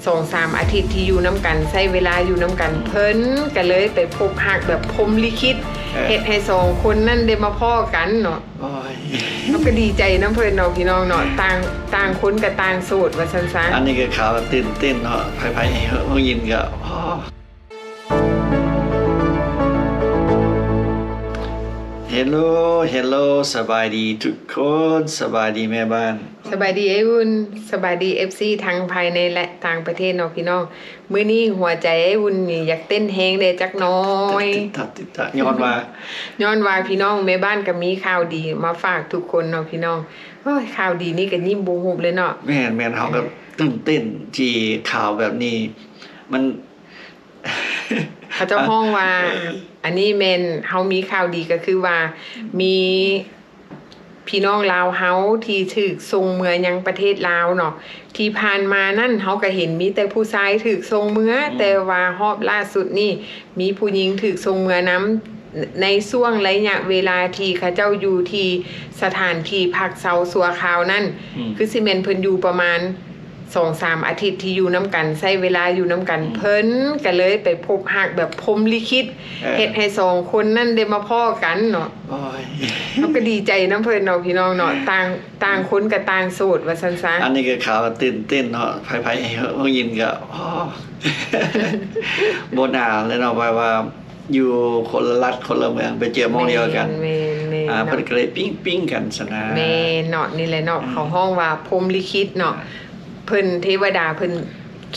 ສອງສາມອາທິດທີ່ຢູ່ນຳກັນ ໃຊ້ເວລາຢູ່ນຳກັນ ເພິ່ນກໍເລີຍໄປພົບຮັກແບບພົມລິຂິດ ເອີ ເຮັດໃຫ້ສອງຄົນນັ້ນໄດ້ມາພໍ້ກັນເນາະ. ໂອ້ຍ ເຮົາກໍດີໃຈນຳເພິ່ນເນາະ ພີ່ນ້ອງເນາະ ຕ່າງ ຕ່າງຄົນກໍຕ່າງໂສດວ່າຊັ້ນຊະ. ອັນນີ້ກໍຂ່າວຕື່ນເຕັ້ນເນາະ ໃຜໆຮູ້ຍິນກໍ ອໍ ເຮລໂລ ເຮລໂລ ສະບາຍດີທຸກຄົນ ສະບາຍດີແມ່ບ້ານ ສະບາຍດີອ້າຍອຸ່ນ ສະບາຍດີເອັຟຊີທັງພາຍໃນ ແລະ ຕ່າງປະເທດເນາະພີ່ນ້ອງ. ມື້ນີ້ຫົວໃຈອ້າຍອຸ່ນນີ້ຢາກເຕັ້ນແຮງແດ່ຈັກໜ້ອຍ ຕິດໆໆ ຍ້ອນວ່າ ຍ້ອນວ່າພີ່ນ້ອງແມ່ບ້ານກໍມີຂ່າວດີມາຝາກທຸກຄົນເນາະພີ່ນ້ອງ. ໂອ້ຍ ຂ່າວດີນີ້ກໍຍິ້ມບໍ່ຫຸບເລີຍເນາະ. ແມ່ນໆ ເຮົາກໍຕື່ນເຕັ້ນທີ່ຂ່າວແບບນີ້ ມັນ ເຂົາເຈົ້າຮ້ອງວ່າ ອັນນີ້ແມ່ນເຮົາມີຂ່າວດີ ກໍຄືວ່າມີພີ່ນ້ອງລາວເຮົາທີ່ຖືກສົ່ງເມືອຍັງປະເທດລາວເນາະ. ທີ່ຜ່ານມານັ້ນເຮົາກໍເຫັນມີແຕ່ຜູ້ຊາຍຖືກສົ່ງເມືອ ອືມ ແຕ່ວ່າຮອບລ່າສຸດນີ້ມີຜູ້ຍິງຖືກສົ່ງເມືອນຳ ໃນຊ່ວງໄລຍະເວລາທີ່ເຂົາເຈົ້າຢູ່ທີ່ສະຖານທີ່ພັກເຊົາຊົ່ວຄາວນັ້ນ ອືມ ຄືຊິແມ່ນເພິ່ນຢູ່ປະມານ ສອງສາມອາທິດທີ່ຢູ່ນຳກັນ ໃຊ້ເວລາຢູ່ນຳກັນ ອືມ ເພິ່ນກໍເລີຍໄປພົບຮັກແບບພົມລິຂິດ ເອີ ເຮັດໃຫ້ສອງຄົນນັ້ນໄດ້ມາພໍ້ກັນເນາະ. ໂອ້ຍ ເຮົາກໍດີໃຈນຳເພິ່ນເນາະ ພີ່ນ້ອງເນາະ ຕ່າງ ຕ່າງຄົນກໍຕ່າງໂສດວ່າຊັ້ນຊະ. ອັນນີ້ກໍຂ່າວຕື່ນເຕັ້ນເນາະ ໃຜໆຮູ້ຍິນກໍ ອໍ ບໍ່ໜ້າເລີຍເນາະ ແບບວ່າ ຢູ່ຄົນລະລັດຄົນລະເມືອງ ໄປເຈີໝ່ອງດຽວກັນ ແມ່ນໆໆ ອ່າ ເນາະ ເພິ່ນກໍເລີຍປີ້ງໆກັນຊັ້ນນະ. ແມ່ນເນາະ ນີ້ແຫຼະເນາະ ອືມ ເຂົາຮ້ອງວ່າພົມລິຂິດເນາະ ອ່າ ເພິ່ນ ເທວະດາເພິ່ນ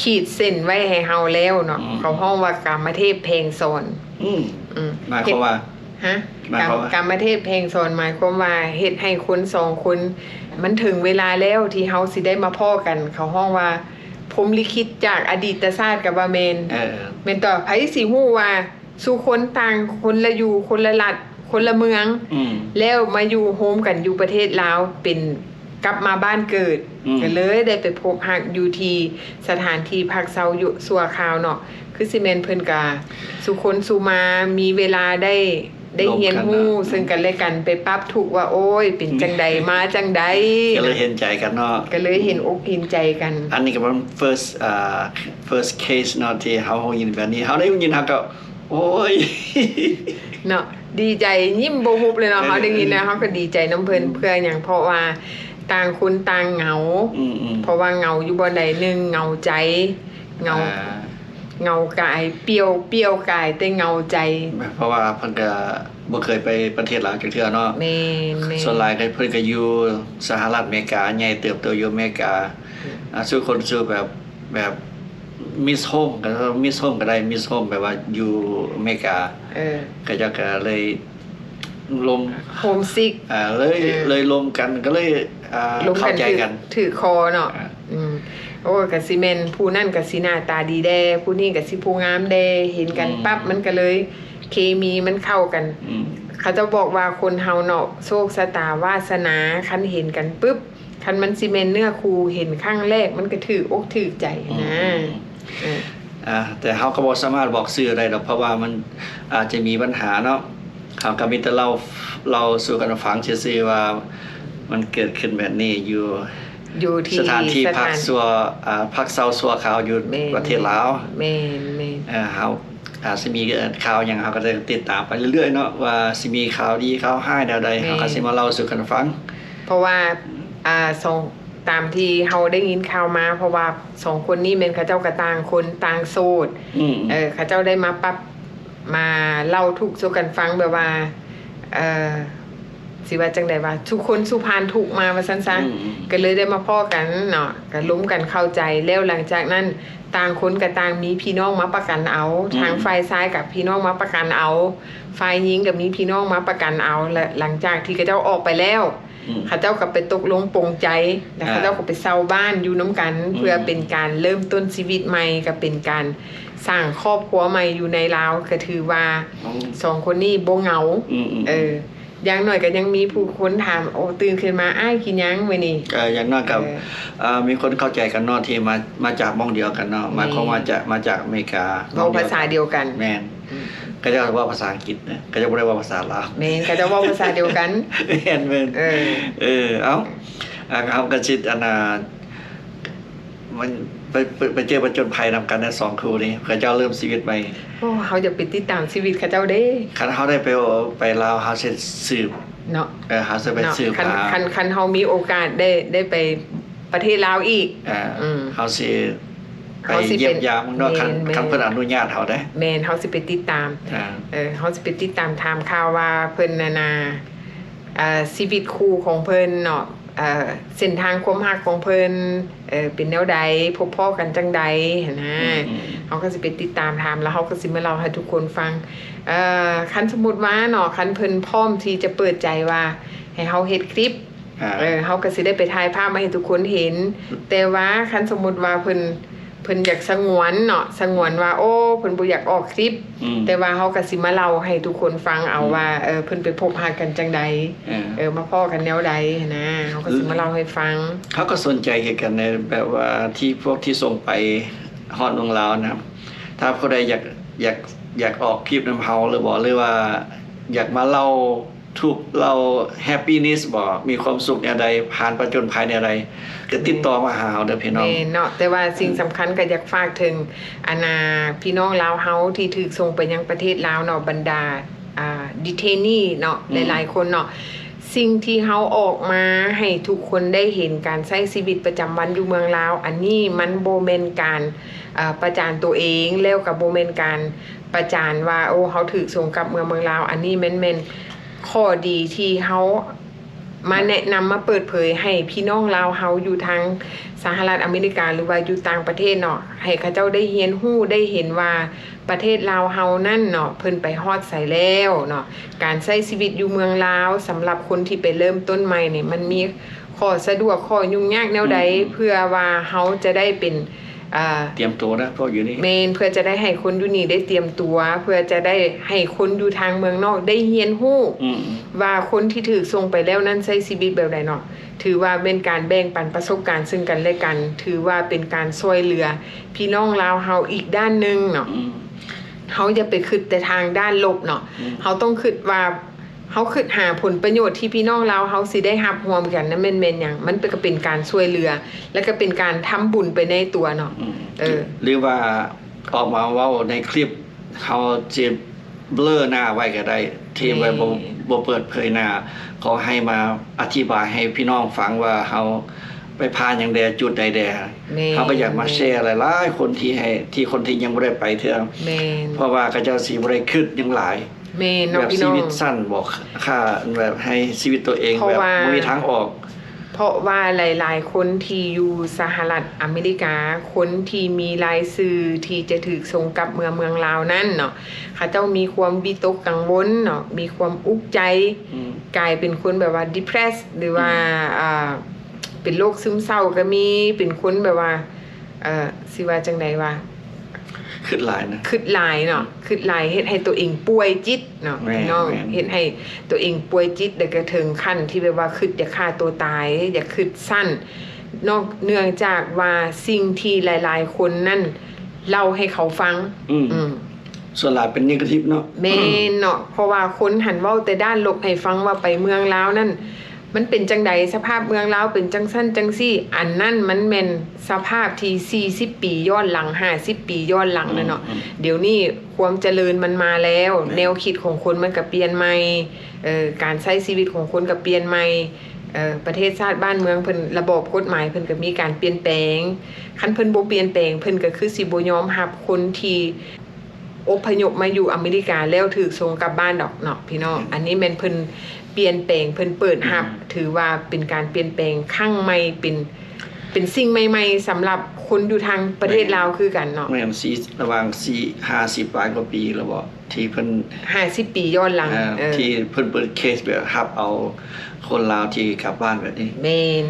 ຂີດເສັ້ນໄວ້ໃຫ້ເຮົາແລ້ວເນາະ ອືມ ເຂົາຮ້ອງວ່າກາມະເທບແຜງສອນ ອືມ ອືມ ໝາຍຄວາມວ່າ ຮະ ໝາຍຄວາມວ່າ ກາມະເທບແຜງສອນ ໝາຍຄວາມວ່າເຮັດໃຫ້ຄົນສອງຄົນ ມັນເຖິງເວລາແລ້ວທີ່ເຮົາຊິໄດ້ມາພໍ້ກັນ ເຂົາຮ້ອງວ່າພົມລິຂິດຈາກອະດີດຕະຊາດກໍວ່າແມ່ນ ເອີ ແມ່ນຕໍ່ ໃຜຊິຮູ້ວ່າ ສູ່ຄົນຕ່າງ ຄົນລະຢູ່ ຄົນລະລັດ ຄົນລະເມືອງ ອືມ ແລ້ວມາຢູ່ໂຮມກັນຢູ່ປະເທດລາວ ເປັນກັບມາບ້ານເກີດ ອືມ ກໍເລີຍໄດ້ໄປພົບຮັກຢູ່ທີ່ສະຖານທີ່ພັກເຊົາຢູ່ຊົ່ວຄາວເນາະ. ຄືຊິແມ່ນເພິ່ນກະສູ່ຄົນສູ່ມາ ມີເວລາໄດ້ ໄດ້ຮຽນຮູ້ ລົມກັນເນາະ ເຊິ່ງກັນແລະກັນ ໄປປັບທຸກວ່າ ໂອ້ຍ ເປັນຈັ່ງໃດ ອືມ ມາຈັ່ງໃດ ກໍເລີຍເຫັນໃຈກັນເນາະ ກໍເລີຍເຫັນອົກເຫັນໃຈກັນ. ອັນນີ້ກໍເປັນ first ອ່າ first case ເນາະ ທີ່ເຮົາຮູ້ຍິນແບບນີ້ ເຮົາໄດ້ຮູ້ຍິນ ເຮົາກໍ ໂອ້ຍ ເນາະ ດີໃຈ ຍິ້ມບໍ່ຫຸບເລີຍເນາະ. ເອີ ເຮົາໄດ້ຍິນແລ້ວ ເອີ ເຮົາກໍດີໃຈນຳເພິ່ນ ອືມ ເພື່ອຫຍັງ ເພາະວ່າຕ່າງຄົນຕ່າງເຫງົາ ອືມໆ ເພາະວ່າເຫງົາຢູ່ບ່ອນໃດ ໜຶ່ງເຫງົາໃຈ ເຫງົາ ອ່າ ເຫງົາກາຍ ປ່ຽວ ປ່ຽວກາຍແຕ່ເຫງົາໃຈ ເພາະວ່າເພິ່ນກໍບໍ່ເຄີຍໄປປະເທດລາວຈັກເທື່ອເນາະ. ແມ່ນໆ ສ່ວນຫຼາຍກໍເພິ່ນກໍຢູ່ສະຫະລັດອາເມລິກາ ໃຫຍ່ເຕີບໂຕຢູ່ອາເມລິກາ ອືມ ອ່າ ສູ່ຄົນສູ່ແບບ ແບບ ມິສໂຮມ ກໍ ມິສໂຮມກໍໄດ້ ມິສໂຮມ ແບບວ່າຢູ່ອາເມລິກາ ເອີ ເຂົາເຈົ້າກໍເລີຍລົມ ໂຮມຊິກ ອ່າ ເລີຍ ເອີ ເລີຍລົມກັນ ກໍເລີຍ ອ່າ ລົມກັນ ເຂົ້າໃຈກັນ ຖືກ ຖືກຄໍເນາະ ອ່າ ອືມ ໂອ້ ກໍຊິແມ່ນຜູ້ນັ້ນກໍຊິໜ້າຕາດີແດ່ ຜູ້ນີ້ກໍຊິຜູ້ງາມແດ່ ເຫັນກັນ ອືມ ປັບ ມັນກໍເລີຍເຄມີມັນເຂົ້າກັນ ອືມ ເຂົາເຈົ້າບອກວ່າຄົນເຮົາເນາະ ໂຊກຊະຕາວາສະໜາ ຄັນເຫັນກັນປຶບ ຄັນມັນຊິແມ່ນເນື້ອຄູ່ ເຫັນຄັ້ງແລກມັນກໍຖືກອົກຖືກໃຈນະ ອືມ ເອີ ອ່າ ແຕ່ເຮົາກໍບໍ່ສາມາດບອກຊື່ໄດ້ດອກ ເພາະວ່າມັນອາດຈະມີບັນຫາເນາະ ເຮົາກໍມີແຕ່ເລົ່າ ເລົ່າສູ່ກັນຟັງຊື່ໆວ່າ ມັນເກີດຂຶ້ນແບບນີ້ຢູ່ ຢູ່ທີ່ສະຖານທີ່ພັກຊົ່ວ ອ່າ ພັກເຊົາຊົ່ວຄາວຢູ່ ແມ່ນ ປະເທດລາວ ແມ່ນໆ ເອີ ເຮົາ ອ່າ ຊິມີ ເອີ ຂ່າວຫຍັງ ເຮົາກໍຈະຕິດຕາມໄປເລື້ອຍໆເນາະ ວ່າຊິມີຂ່າວດີຂ່າວຮ້າຍແນວໃດ ແມ່ນ ເຮົາກໍຊິມາເລົ່າສູ່ກັນຟັງ ເພາະວ່າ ອ່າ ສອງ ຕາມທີ່ເຮົາໄດ້ຍິນຂ່າວມາ ເພາະວ່າສອງຄົນນີ້ແມ່ນເຂົາເຈົ້າກໍຕ່າງຄົນຕ່າງໂສດ ອືມ ເອີ ເຂົາເຈົ້າໄດ້ມາປັບ ມາເລົ່າທຸກສູ່ກັນຟັງ ແບບວ່າ ເອີ ຊິວ່າຈັ່ງໃດວະ ສູ່ຄົນສູ່ຜ່ານທຸກມາວ່າຊັ້ນຊະ ອືມ ກໍເລີຍໄດ້ມາພໍ້ກັນເນາະ ກໍລົມກັນເຂົ້າໃຈ ແລ້ວຫຼັງຈາກນັ້ນ ຕ່າງຄົນກໍຕ່າງມີພີ່ນ້ອງມາປະກັນເອົາ ອືມ ທາງຝ່າຍຊາຍກັບພີ່ນ້ອງມາປະກັນເອົາ ຝ່າຍຍິງກໍມີພີ່ນ້ອງມາປະກັນເອົາ ແລະ ຫຼັງຈາກທີ່ເຂົາເຈົ້າອອກໄປແລ້ວ ອືມ ເຂົາເຈົ້າກໍໄປຕົກລົງປົງໃຈ ແລ້ວ ອ່າ ເຂົາເຈົ້າກໍໄປເຊົ່າບ້ານຢູ່ນຳກັນ ອືມ ເພື່ອເປັນການເລີ່ມຕົ້ນຊີວິດໃໝ່ ກໍເປັນການສ້າງຄອບຄົວໃໝ່ຢູ່ໃນລາວ ກໍຖືວ່າ ອືມ ສອງຄົນນີ້ບໍ່ເຫງົາ ອືມໆໆ ເອີ ຢ່າງໜ້ອຍກໍຍັງມີຜູ້ຄົນຖາມ ໂອ້ ຕື່ນຂຶ້ນມາ ອ້າຍກິນຫຍັງມື້ນີ້ ກໍຢ່າງໜ້ອຍກໍ ເອີ ເອີ ມີຄົນເຂົ້າໃຈກັນເນາະ ທີ່ມາ ມາຈາກໝ່ອງດຽວກັນເນາະ ແມ່ນ ໝາຍຄວາມວ່າຈະມາຈາກອາເມລິກາ ເວົ້າພາສາດຽວກັນ ແມ່ນ ອືມ ເຂົາເຈົ້າເວົ້າພາສາອັງກິດນະ ເຂົາເຈົ້າບໍ່ໄດ້ເວົ້າພາສາລາວ ແມ່ນ ເຂົາເຈົ້າເວົ້າພາສາດຽວກັນ ແມ່ນໆ ເອີ ເອີ ເອົ້າ ເຮົາກໍຊິ ອັນນ່າ ມັນ ໄປ ໄປ ໄປເຈີປະຈົນໄພນຳກັນນະ ສອງຄູ່ນີ້ ເຂົາເຈົ້າເລີ່ມຊີວິດໃໝ່. ໂອ້ ເຮົາຢາກໄປຕິດຕາມຊີວິດເຂົາເຈົ້າເດ້. ຄັນເຮົາໄດ້ໄປ ໄປລາວ ເຮົາຊິສືບ ເນາະ ເອີ ເຮົາຊິໄປ ເນາະ ສືບ ຄັນ ຫາ ຄັນ ຄັນເຮົາມີໂອກາດໄດ້ ໄດ້ໄປປະເທດລາວອີກ ເອີ ອືມ ເຮົາຊິໄປ ເຮົາຊິໄປຢ້ຽມຢາມເນາະ ຄັນ ແມ່ນ ຄັນເພິ່ນອະນຸຍາດເຮົາເດ້. ແມ່ນ ເຮົາຊິໄປຕິດຕາມ ອ່າ ເອີ ເຮົາຊິໄປຕິດຕາມຖາມຂ່າວວ່າເພິ່ນນັ້ນນະ ເອີ ຊີວິດຄູ່ຂອງເພິ່ນເນາະ ເອີ ເສັ້ນທາງຄວາມຮັກຂອງເພິ່ນ ເອີ ເປັນແນວໃດ ພົບພໍ້ກັນຈັ່ງໃດຫັ້ນນະ. ອືມໆ ເຮົາກໍຊິໄປຕິດຕາມຖາມ ແລ້ວເຮົາກໍຊິມາເລົ່າໃຫ້ທຸກຄົນຟັງ. ເອີ ຄັນສົມມຸດວ່າເນາະ ຄັນເພິ່ນພ້ອມທີ່ຈະເປີດໃຈວ່າໃຫ້ເຮົາເຮັດຄລິບ ອ່າ ເອີ ເຮົາກໍຊິໄດ້ໄປຖ່າຍພາບມາໃຫ້ທຸກຄົນເຫັນ. ແຕ່ວ່າຄັນສົມມຸດວ່າເພິ່ນ ເພິ່ນຢາກສະຫງວນເນາະ ສະຫງວນວ່າ ໂອ້ ເພິ່ນບໍ່ຢາກອອກຄລິບ ອືມ ແຕ່ວ່າເຮົາກໍຊິມາເລົ່າໃຫ້ທຸກຄົນຟັງເອົາ ອືມ ວ່າ ເອີ ເພິ່ນໄປພົບຮັກກັນຈັ່ງໃດ ເອີ ເອີ ມາພໍ້ກັນແນວໃດຫັ້ນນະ ເຮົາກໍຊິມາເລົ່າໃຫ້ຟັງ. ເຮົາກໍສົນໃຈຄືກັນໃນແບບວ່າທີ່ພວກທີ່ສົ່ງໄປຮອດເມືອງລາວນະ ຖ້າຜູ້ໃດຢາກ ຢາກ ຢາກອອກຄລິບນຳເຮົາຫຼືບໍ່ ຫຼືວ່າຢາກມາເລົ່າ ທຸກເລົ່າ happiness ບໍ ມີຄວາມສຸກແນວໃດ ຜ່ານປະຈົນໄພແນວໃດ ກໍຕິດຕໍ່ມາຫາເຮົາເດີພີ່ນ້ອງ. ແມ່ນເນາະ ແຕ່ວ່າສິ່ງ ອືມ ສຳຄັນກໍຢາກຝາກເຖິງ ອັນນ່າ ພີ່ນ້ອງລາວເຮົາທີ່ຖືກສົ່ງໄປຍັງປະເທດລາວເນາະ ບັນດາ ອ່າ detainees ເນາະ ອືມ ຫຼາຍໆຄົນເນາະ ສິ່ງທີ່ເຮົາອອກມາໃຫ້ທຸກຄົນໄດ້ເຫັນ ການໃຊ້ຊີວິດປະຈຳວັນຢູ່ເມືອງລາວ ອັນນີ້ມັນບໍ່ແມ່ນການ ເອີ ປະຈານຕົວເອງ ແລ້ວກໍບໍ່ແມ່ນການ ປະຈານວ່າ ໂອ້ ເຮົາຖືກສົ່ງກັບເມືອເມືອງລາວ. ອັນນີ້ແມ່ນ ແມ່ນຂໍ້ດີທີ່ເຮົາມາແນະນຳ ມາເປີດເຜີຍໃຫ້ພີ່ນ້ອງລາວເຮົາຢູ່ທາງສະຫະລັດອາເມລິກາ ຫຼືວ່າຢູ່ຕ່າງປະເທດເນາະ ໃຫ້ເຂົາເຈົ້າໄດ້ຮຽນຮູ້ ໄດ້ເຫັນວ່າປະເທດລາວເຮົານັ້ນເນາະ ເພິ່ນໄປຮອດໃສແລ້ວເນາະ. ການໃຊ້ຊີວິດຢູ່ເມືອງລາວ ສຳລັບຄົນທີ່ໄປເລີ່ມຕົ້ນໃໝ່ນີ້ ມັນມີ ຂໍ້ສະດວກ ຂໍ້ຫຍຸ້ງຍາກແນວໃດ ອືມໆ ເພື່ອວ່າເຮົາຈະໄດ້ເປັນ ເອີ ຕຽມຕົວນະ ພວກຢູ່ນີ້ ແມ່ນ ເພື່ອຈະໄດ້ໃຫ້ຄົນຢູ່ນີ້ໄດ້ຕຽມຕົວ ເພື່ອຈະໄດ້ໃຫ້ຄົນຢູ່ທາງເມືອງນອກໄດ້ຮຽນຮູ້ ອືມ ວ່າຄົນທີ່ຖືກສົ່ງໄປແລ້ວນັ້ນໃຊ້ຊີວິດແບບໃດເນາະ. ຖືວ່າແມ່ນການແບ່ງປັນປະສົບການເຊິ່ງກັນແລະກັນ ຖືວ່າເປັນການຊ່ວຍເຫຼືອພີ່ນ້ອງລາວເຮົາອີກດ້ານໜຶ່ງເນາະ. ອືມ ເຮົາຢ່າໄປຄິດແຕ່ທາງດ້ານລົບເນາະ ອືມ ເຮົາຕ້ອງຄິດວ່າ ເຮົາຄິດຫາຜົນປະໂຫຍດທີ່ພີ່ນ້ອງລາວເຮົາຊິໄດ້ຮັບຮ່ວມກັນນັ້ນແມ່ນ ແມ່ນຫຍັງ? ມັນເປັນ ກໍເປັນການຊ່ວຍເຫຼືອ ແລະກໍເປັນການທຳບຸນໄປໃນຕົວເນາະ. ອືມ ເອີ ຫຼືວ່າອອກມາເວົ້າໃນຄລິບ ເຮົາຊິເບລີໜ້າໄວ້ກໍໄດ້ ທີ່ ແມ່ນ ບໍ່ ບໍ່ເປີດເຜີຍໜ້າ ຂໍໃຫ້ມາອະທິບາຍໃຫ້ພີ່ນ້ອງຟັງວ່າເຮົາໄປຜ່ານຫຍັງແດ່ ຈຸດໃດແດ່. ແມ່ນ ເຮົາກໍຢາກມາແຊຫຼາຍໆຄົນທີ່ໃຫ້ ທີ່ຄົນທີ່ຍັງບໍ່ໄດ້ໄປເທື່ອ ແມ່ນ ເພາະວ່າເຂົາເຈົ້າຊິບໍ່ໄດ້ຄິດຫຍັງຫຼາຍ. ແມ່ນເນາະ ແບບຊີວິດສັ້ນບໍ ຄ່າ ແບບໃຫ້ຊີວິດຕົວເອງແບບບໍ່ມີທາງອອກ. ເພາະວ່າຫຼາຍໆຄົນທີ່ຢູ່ສະຫະລັດອາເມລິກາ ຄົນທີ່ມີລາຍຊື່ທີ່ຈະຖືກສົ່ງກັບເມືອເມືອງລາວນັ້ນເນາະ ເຂົາເຈົ້າມີຄວາມວິຕົກກັງວົນເນາະ ມີຄວາມອຸກໃຈ ອືມ ກາຍເປັນຄົນແບບວ່າ depressed ຫຼືວ່າ ອືມ ອ່າ ເປັນໂລກຊຶມເສົ້າກໍມີ ເປັນຄົນແບບວ່າ ເອີ ຊິວ່າຈັ່ງໃດວະ ຄິດຫຼາຍນະ ຄິດຫຼາຍເນາະ ອືມ ຄິດຫຼາຍ ເຮັດໃຫ້ຕົວເອງປ່ວຍຈິດເນາະ ແມ່ນ ພີ່ນ້ອງ ແມ່ນ ເຮັດໃຫ້ຕົວເອງປ່ວຍຈິດ ແລ້ວກໍເຖິງຂັ້ນທີ່ແບບວ່າຄິດຢາກຂ້າຕົວຕາຍ ຢາກຄິດສັ້ນ ນອກ ເນື່ອງຈາກວ່າສິ່ງທີ່ຫຼາຍໆຄົນນັ້ນເລົ່າໃຫ້ເຂົາຟັງ ອືມ ອືມ ສ່ວນຫຼາຍເປັນ negative ເນາະ ແມ່ນເນາະ ເພາະວ່າຄົນຫັ້ນເວົ້າແຕ່ດ້ານລົບໃຫ້ຟັງວ່າໄປເມືອງລາວນັ້ນ ມັນເປັນຈັ່ງໃດ ສະພາບເມືອງລາວເປັນຈັ່ງຊັ້ນຈັ່ງຊີ້ ອັນນັ້ນມັນແມ່ນສະພາບທີ່ສີ່ສິບປີຍ້ອນຫຼັງ ຫ້າສິບປີຍ້ອນຫຼັງແລ້ວເນາະ ອືມໆ ດຽວນີ້ຄວາມຈະເລີນມັນມາແລ້ວ ແມ່ນ ແນວຄິດຂອງຄົນມັນກະປ່ຽນໃໝ່ ເອີ ການໃຊ້ຊີວິດຂອງຄົນກະປ່ຽນໃໝ່ ເອີ ປະເທດຊາດບ້ານເມືອງເພິ່ນ ລະບອບກົດໝາຍເພິ່ນກະມີການປ່ຽນແປງ ຄັນເພິ່ນບໍ່ປ່ຽນແປງ ເພິ່ນກະຄືຊິບໍ່ຍອມຮັບຄົນທີ່ ອົບພະຍົບມາຢູ່ອາເມລິກາແລ້ວຖືກສົ່ງກັບບ້ານດອກເນາະພີ່ນ້ອງ ອືມ ອັນນີ້ແມ່ນເພິ່ນປ່ຽນແປງ ເພິ່ນເປີດຮັບ ອືມ ຖືວ່າເປັນການປ່ຽນແປງຄັ້ງໃໝ່ ເປັນ ເປັນສິ່ງໃໝ່ໆສຳລັບຄົນຢູ່ທາງປະເທດລາວຄືກັນເນາະ ແມ່ນ ລະຫວ່າງສີ່ ຫ້າສິບປາຍກວ່າປີແລ້ວບໍ ທີ່ເພິ່ນ ຫ້າສິບປີຍ້ອນຫຼັງ ເອີ ເອີ ທີ່ເພິ່ນເປີດເຄສແບບຮັບເອົາຄົນລາວທີ່ກັບບ້ານແບບນີ້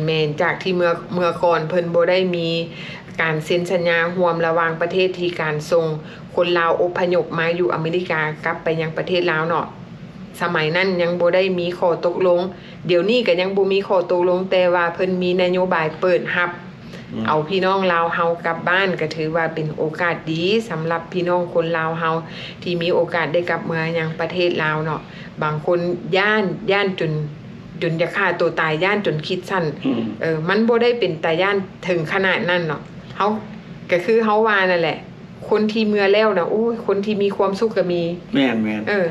ແມ່ນໆ ຈາກທີ່ເມື່ອ ເມື່ອກ່ອນເພິ່ນບໍ່ໄດ້ມີ ການເຊັນສັນຍາຮ່ວມລະຫວ່າງປະເທດທີ່ການສົ່ງຄົນລາວອົບພະຍົບມາຢູ່ອາເມລິກາກັບໄປຍັງປະເທດລາວເນາະ ສະໄໝນັ້ນຍັງບໍ່ໄດ້ມີຂໍ້ຕົກລົງ ດຽວນີ້ກະຍັງບໍ່ມີຂໍ້ຕົກລົງ ແຕ່ວ່າເພິ່ນມີນະໂຍບາຍເປີດຮັບ ອືມ ເອົາພີ່ນ້ອງລາວເຮົາກັບບ້ານ ກະຖືວ່າເປັນໂອກາດດີສຳລັບພີ່ນ້ອງຄົນລາວເຮົາທີ່ມີໂອກາດໄດ້ກັບເມືອຍັງປະເທດລາວເນາະ ບາງຄົນຢ້ານ ຢ້ານຈົນ ຈົນຢາກຂ້າຕົວຕາຍ ຢ້ານຈົນຄິດສັ້ນ ອືມ ເອີ ມັນບໍ່ໄດ້ເປັນຕາຢ້ານເຖິງຂະໜາດນັ້ນເນາະ ເຮົາ ກໍຄືເຮົາວ່ານັ້ນແຫຼະ ຄົນທີ່ເມືອແລ້ວນະ ໂອ້ຍ ຄົນທີ່ມີຄວາມສຸກກໍມີ. ແມ່ນໆ ເອີ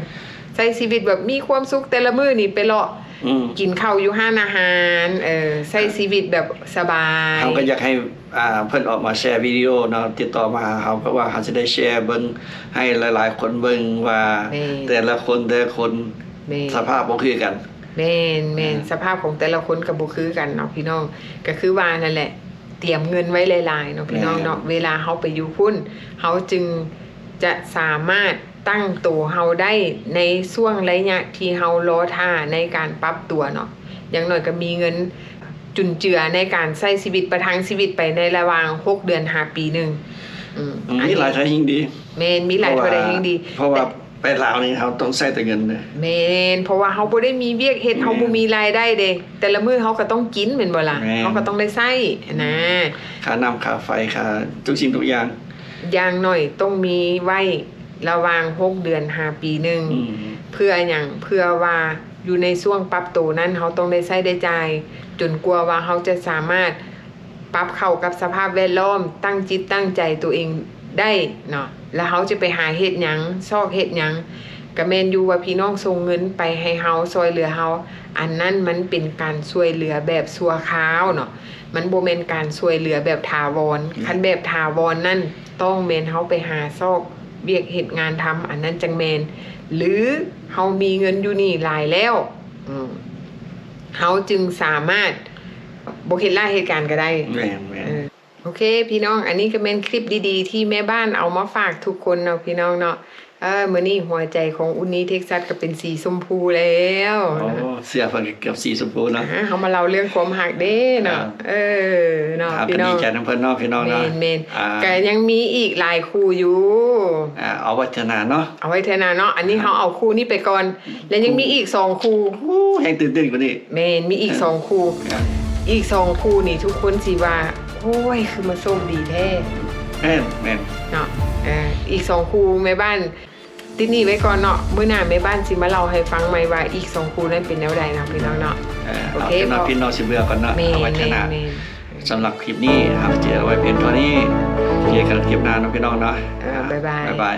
ໃຊ້ຊີວິດແບບມີຄວາມສຸກ ແຕ່ລະມື້ນີ້ໄປເລາະ ອືມ ກິນເຂົ້າຢູ່ຮ້ານອາຫານ ເອີ ໃຊ້ຊີວິດແບບສະບາຍ. ເຮົາກໍຢາກໃຫ້ ອ່າ ເພິ່ນອອກມາແຊວິດີໂອເນາະ ຕິດຕໍ່ມາຫາເຮົາ ເພາະວ່າເຮົາຈະໄດ້ແຊເບິ່ງໃຫ້ຫຼາຍໆຄົນເບິ່ງວ່າ ແມ່ນ ແຕ່ລະຄົນ ແຕ່ລະຄົນ ແມ່ນ ສະພາບບໍ່ຄືກັນ. ແມ່ນໆ ອ່າ ສະພາບຂອງແຕ່ລະຄົນກໍບໍ່ຄືກັນເນາະພີ່ນ້ອງ. ກໍຄືວ່ານັ້ນແຫຼະ ຕຽມເງິນໄວ້ຫຼາຍໆເນາະພີ່ນ້ອງເນາະ. ແມ່ນ ເວລາເຮົາໄປຢູ່ພຸ້ນ ເຮົາຈຶ່ງຈະສາມາດຕັ້ງໂຕເຮົາໄດ້ໃນຊ່ວງໄລຍະທີ່ເຮົາລໍຖ້າໃນການປັບຕົວເນາະ. ຢ່າງໜ້ອຍກໍມີເງິນຈຸນເຈືອໃນການໃຊ້ຊີວິດ ປະທັງຊີວິດໄປໃນລະຫວ່າງຫົກເດືອນຫາປີໜຶ່ງ. ອືມ ອືມ ອັນນີ້ ມີຫຼາຍເທົ່າໃດຍິ່ງດີ. ແມ່ນ ມີຫຼາຍເທົ່າໃດຍິ່ງດີ. ເພາະວ່າ ເພາະວ່າໄປລາວນີ້ເຮົາຕ້ອງໃຊ້ແຕ່ເງິນເດ້. ແມ່ນ ເພາະວ່າເຮົາບໍ່ໄດ້ມີວຽກເຮັດ ແມ່ນ ເຮົາບໍ່ມີລາຍໄດ້ເດ້. ແຕ່ລະມື້ເຮົາກໍຕ້ອງກິນແມ່ນບໍ່ລະ? ແມ່ນ ເຮົາກໍຕ້ອງໄດ້ໃຊ້ນະ ຄ່ານ້ຳຄ່າໄຟ ຄ່າທຸກສິ່ງທຸກຢ່າງ. ຢ່າງໜ້ອຍຕ້ອງມີໄວ້ລະຫວ່າງຫົກເດືອນຫາປີໜຶ່ງ. ອືມ ເພື່ອຫຍັງ? ເພື່ອວ່າຢູ່ໃນຊ່ວງປັບໂຕນັ້ນ ເຮົາຕ້ອງໄດ້ໃຊ້ໄດ້ຈ່າຍ ຈົນກວ່າວ່າເຮົາຈະສາມາດ ປັບເຂົ້າກັບສະພາບແວດລ້ອມ, ຕັ້ງຈິດຕັ້ງໃຈໂຕເອງໄດ້ເນາະ, ແລ້ວເຮົາຈະໄປຫາເຮັດຫຍັງ, ຊອກເຮັດຫຍັງ, ກະແມ່ນຢູ່ວ່າພີ່ນ້ອງສົ່ງເງິນໄປໃຫ້ເຮົາ, ຊ່ວຍເຫຼືອເຮົາ, ອັນນັ້ນມັນເປັນການຊ່ວຍເຫຼືອແບບຊົ່ວຄາວເນາະ, ມັນບໍ່ແມ່ນການຊ່ວຍເຫຼືອແບບຖາວອນ. ແມ່ນ. ຄັນແບບຖາວອນນັ້ນ ຕ້ອງແມ່ນເຮົາໄປຫາຊອກວຽກເຮັດງານທຳ, ອັນນັ້ນຈັ່ງແມ່ນ, ຫຼື ເຮົາມີເງິນຢູ່ນີ້ຫຼາຍແລ້ວ, ເຮົາຈຶ່ງສາມາດ ບໍ່ເຮັດລາເຮັດການກໍໄດ້. ແມ່ນໆ. ເອີ ໂອເຄພີ່ນ້ອງ, ອັນນີ້ກໍແມ່ນຄລິບດີໆທີ່ແມ່ບ້ານເອົາມາຝາກທຸກຄົນເນາະພີ່ນ້ອງເນາະ. ເອີ ມື້ນີ້ຫົວໃຈຂອງອຸ່ນນີ້ເທັກຊັດກໍເປັນສີຊົມພູແລ້ວ. ໂອ້ ເສື້ອເພິ່ນກໍເກືອບສີຊົມພູເນາະ. ອ່າ ເຮົາມາເລົ່າເລື່ອງຄວາມຮັກເດ້ເນາະ. ອ່າ ເອີ ເນາະ ອ່າ ພີ່ນ້ອງ ກໍດີໃຈນຳເພິ່ນເນາະ ພີ່ນ້ອງເນາະ. ແມ່ນໆ. ອ່າ ກໍຍັງມີອີກຫຼາຍຄູ່ຢູ່. ອ່າ ເອົາໄວ້ເທື່ອໜ້າເນາະ. ເອົາໄວ້ເທື່ອໜ້າເນາະ. ອັນນີ້ ອ່າ ເຮົາເອົາຄູ່ນີ້ໄປກ່ອນ. ແລ້ວຍັງມີອີກສອງຄູ່. ໂອ້ ແຮງຕື່ນເຕັ້ນກວ່ານີ້. ແມ່ນ, ມີອີກສອງຄູ່. ອ່າ ອີກສອງຄູ່ນີ້ທຸກຄົນຊິວ່າ ໂອ້ຍ ຄືມາໂຊກດີແທ້. ແມ່ນ, ແມ່ນ. ເນາະ. ເອີ ອີກສອງຄູ່ແມ່ບ້ານ ຕິດໜີ້ໄວ້ກ່ອນເນາະ. ມື້ໜ້າແມ່ບ້ານຊິມາເລົ່າໃຫ້ຟັງໃໝ່ວ່າອີກສອງຄູ່ນັ້ນເປັນແນວໃດເນາະ ພີ່ນ້ອງເນາະ. ເອີ ໂອເຄ ເອົາແຕ່ນ້ອຍພີ່ນ້ອງຊິເບື່ອກ່ອນເນາະ. ແມ່ນ, ເອົາໄວ້ເທື່ອໜ້າ. ແມ່ນ, ແມ່ນ. ສຳລັບຄລິບນີ້ ເຮົາຈະເອົາໄວ້ພຽງເທົ່ານີ້. ເຈີກັນຄລິບໜ້າເນາະ ພີ່ນ້ອງເນາະ. ເອີ ບາຍບາຍ. ບາຍບາຍ.